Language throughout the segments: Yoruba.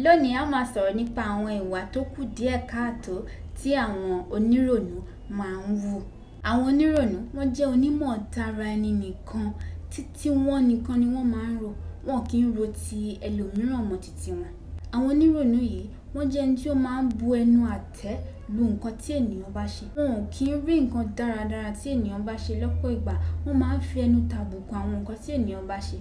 Lónìí, a máa sọ̀rọ̀ nípa àwọn ìwà tó kù díẹ̀ káàtó tí àwọn onírònú máa ń wù. Àwọn onírònú, wọ́n jẹ́ onímọ̀ tara ẹni nìkan, títí wọ́n nìkan ni wọ́n máa ń rò, wọn kì í ro ti ẹlòmíràn mọ́ títí wọn. Àwọn onírònú yìí, wọ́n jẹ́ ẹni tí ó máa ń bu ẹnu àtẹ́ lu nǹkan tí ènìyàn bá ṣe. Wọn ò kí ń rí nǹkan dáradára tí ènìyàn bá ṣe lọ́pọ̀ ìgbà. Wọ́n máa ń fi ẹnu tàbùkù àwọn nǹkan tí ènìyàn bá ṣe.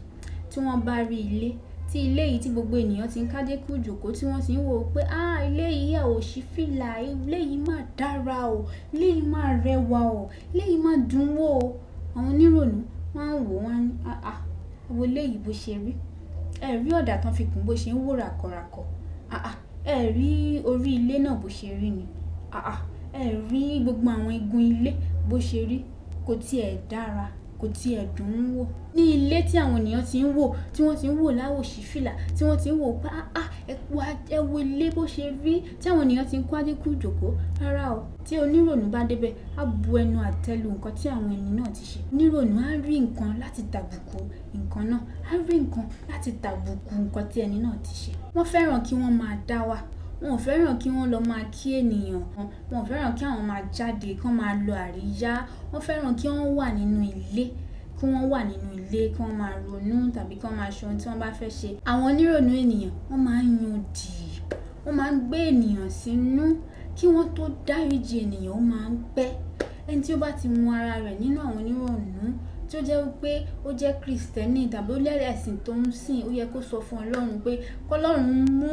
Tí wọ́n bá rí ilé, tí ilé yìí tí gbogbo ènìyàn ti ń kádé kú ìjókòó, tí wọ́n sì ń wò pé, "áà, ilé yìí a ò ṣí fìlà, ilé yìí máa dára o, ilé yìí máa rẹwà o, ilé yìí máa dùn wò o." Àwọn onírònú wọ́n á wò, wọ́n á ní, "àáà, wo ilé yìí bó ṣe rí. Ẹ rí ọ̀dà tán fi kùn bó ṣe ń wò ràkọ̀ràkọ̀. Àáà, ẹ rí orí ilé náà bó ṣe rí ni. Àáà, ẹ rí gbogbo àwọn igun ilé bó ṣe rí. Kò tí ì dára, kò tí ì dùn ún wò." Ní ilé tí àwọn ènìyàn tí ń wò, tí wọ́n ti ń wò láwò ṣí fìlà, tí wọ́n ti ń wò pé, "áà, ẹ wo ilé bó ṣe rí," tí àwọn ènìyàn tí ń kó adé kú ìjókòó. Rárá o. Tí onírònú bá dé bẹ́, á bu ẹnu àtẹ́ lu nǹkan tí àwọn ẹni náà ti ṣe. Onírònú á rí nǹkan láti tàbùkù nǹkan náà, á rí nǹkan láti tàbùkù nǹkan tí ẹni náà ti ṣe. Wọ́n fẹ́ràn kí wọ́n máa dá wà. Wọn ò fẹ́ràn kí wọ́n lọ máa kí ènìyàn. Wọn ò fẹ́ràn kí àwọn máa jáde, kí wọ́n máa lọ àríyá. Wọ́n fẹ́ràn kí wọ́n wà nínú ilé, kí wọ́n wà nínú ilé, kí wọ́n máa ronú tàbí kí wọ́n máa ṣe ohun tí wọ́n bá fẹ́ ṣe. Àwọn onírònú ènìyàn, wọ́n máa ń yan òdì, wọ́n máa ń gbé ènìyàn sínú. Kí wọ́n tó dáríji ènìyàn, ó máa ń pẹ́. Ẹni tí ó bá ti mọ ara rẹ̀ nínú àwọn onírònú, tí ó jẹ́ wípé ó jẹ́ Kristẹni tàbí ó lé ẹ̀sìn tó ń sìn, ó yẹ kó sọ fún Ọlọ́run pé kó Ọlọ́run mú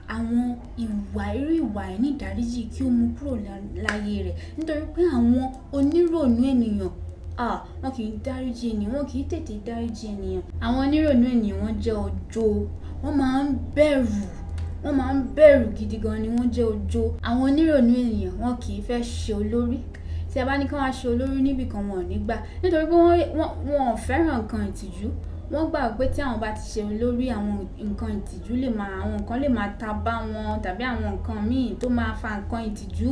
àwọn ìwà, irú ìwà àìní ìdáríjì kí ó mú kúrò láyé rẹ̀. Nítorí pé àwọn onírònú ènìyàn, wọ́n kì í dáríji ènìyàn, wọ́n kì í tètè dáríji ènìyàn. Àwọn onírònú ènìyàn wọ́n jẹ́ ojo, wọ́n máa ń bẹ̀rù, wọ́n máa ń bẹ̀rù gidi gan ni wọ́n jẹ́ ojo. Àwọn onírònú ènìyàn wọ́n kì í fẹ́ ṣe olórí. Tí a bá ní kí wọ́n ṣe olórí níbi kan, wọ́n ò ní gbà. Nítorí pé wọ́n ò fẹ́ràn nǹkan ìtìjú. Wọ́n gbà pé tí àwọn bá ti ṣe olórí, àwọn nǹkan ìtìjú lè máa, àwọn nǹkan lè máa ta bá wọn tàbí àwọn nǹkan míì tó máa fa nǹkan ìtìjú.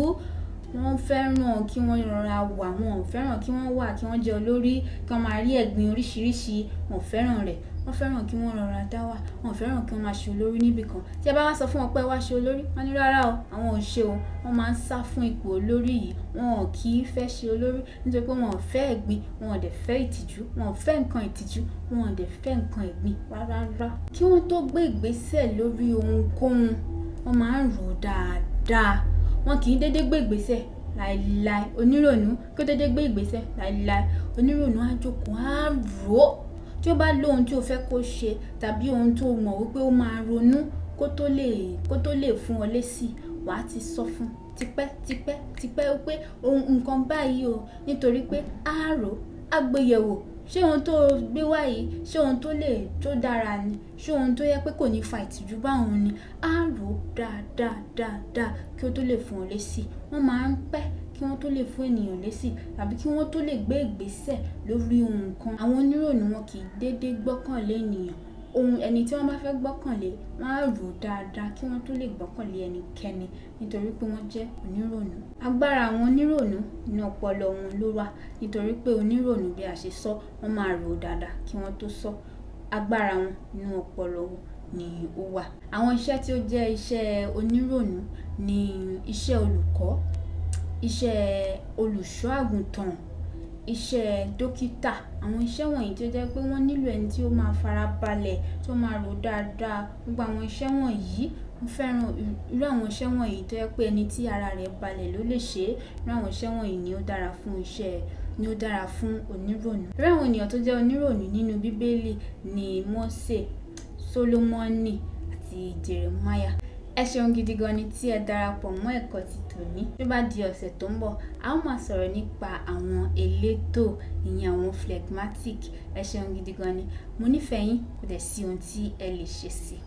Wọ́n fẹ́ràn kí wọ́n rọra wà, wọ́n ò fẹ́ràn kí wọ́n wà, kí wọ́n jẹ́ olórí, kí wọ́n máa rí ẹ̀gbin oríṣiríṣi, wọ́n ò fẹ́ràn rẹ̀. Wọ́n fẹ́ràn kí wọ́n rọra dá wà, wọ́n ò fẹ́ràn kí wọ́n máa ṣe olórí níbi kan. Tí ẹ bá wá sọ fún wọn pé wá ṣe olórí, wọ́n ní rárá o, àwọn ò ṣe o. Wọ́n máa ń sá fún ipò olórí yìí, wọ́n ò kí í fẹ́ ṣe olórí nítorí pé wọ́n ò fẹ́ ẹ̀gbin, wọ́n ò dẹ̀ fẹ́ ìtìjú, wọ́n ò fẹ́ nǹkan ìtìjú, wọ́n ò dẹ̀ fẹ́ nǹkan ẹ̀gbin rárá. Kí wọ́n tó gbé ìgbésẹ̀ lórí ohunkóhun, wọ́n máa ń rò dáadáa. Wọn kì í dédé gbé ìgbésẹ̀ láìláì. Onírònú kí ó dédé gbé ìgbésẹ̀ láìláì. Onírònú á jókòó, á rò ó. Tí ó bá ló ohun tí ó fẹ́ kó ṣe tàbí ohun tó mọ̀ wípé ó máa ronú kó tó lè fún ọ léṣi, wà á ti sọ fún tipẹ́, tipẹ́, tipẹ́ wípé ohun nǹkan báyìí o. Nítorí pé á rò, á gbéyẹ̀wò. Ṣé ohun tó gbé wá yìí, ṣé ohun tó lè, tó dára ni? Ṣé ohun tó yẹ pé kò ní fa ìtìjú bá òun ni? Á rò dáadáa, dáadáa kí ó tó lè fún ọ léṣi. Wọ́n máa ń pẹ́ kí wọ́n tó lè fún ènìyàn léṣi tàbí kí wọ́n tó lè gbé ìgbésẹ̀ lórí ohun kan. Àwọn onírònú wọn kì í dédé gbọ́kànlé ènìyàn. Ohun ẹni tí wọ́n bá fẹ́ gbọ́kànlé, wọ́n á rò dáadáa kí wọ́n tó lè gbọ́kànlé ẹnikẹ́ni nítorí pé wọ́n jẹ́ onírònú. Agbára àwọn onírònú ní ọpọlọ wọn ló wà. Nítorí pé onírònú bí a ṣe sọ, wọ́n máa rò dáadáa kí wọ́n tó sọ. Agbára wọn nínú ọpọlọ wọn ni ó wà. Àwọn iṣẹ́ tí ó jẹ́ iṣẹ́ onírònú ni iṣẹ́ olùkọ́, iṣẹ́ olùṣọ́ àgùntàn, iṣẹ́ dókítà. Àwọn iṣẹ́ wọ̀nyí tí ó jẹ́ pé wọ́n nílò ẹni tí ó máa farabalẹ̀, tí ó máa rò dáadáa. Gbogbo àwọn iṣẹ́ wọ̀nyí, mo fẹ́ràn irú àwọn iṣẹ́ wọ̀nyí tó jẹ́ pé ẹni tí ara rẹ̀ balẹ̀ ló lè ṣe. Irú àwọn iṣẹ́ wọ̀nyí ni ó dára fún iṣẹ́, ni ó dára fún onírònú. Irú àwọn ènìyàn tó jẹ́ onírònú nínú bíbélì ni Mósè, Sólómọ́nì àti Jeremáyà. Ẹ ṣeun gidi gan ni tí ẹ darapọ̀ mọ́ ẹ̀kọ́ ti tòní. Bí ó bá di ọ̀sẹ̀ tó ń bọ̀, a ó máa sọ̀rọ̀ nípa àwọn elétò, ìyẹn àwọn phlegmatic. Ẹ ṣeun gidi gan ni. Mo nífẹ̀ẹ́ yín, kò dẹ̀ sí ohun tí ẹ lè ṣe sí i.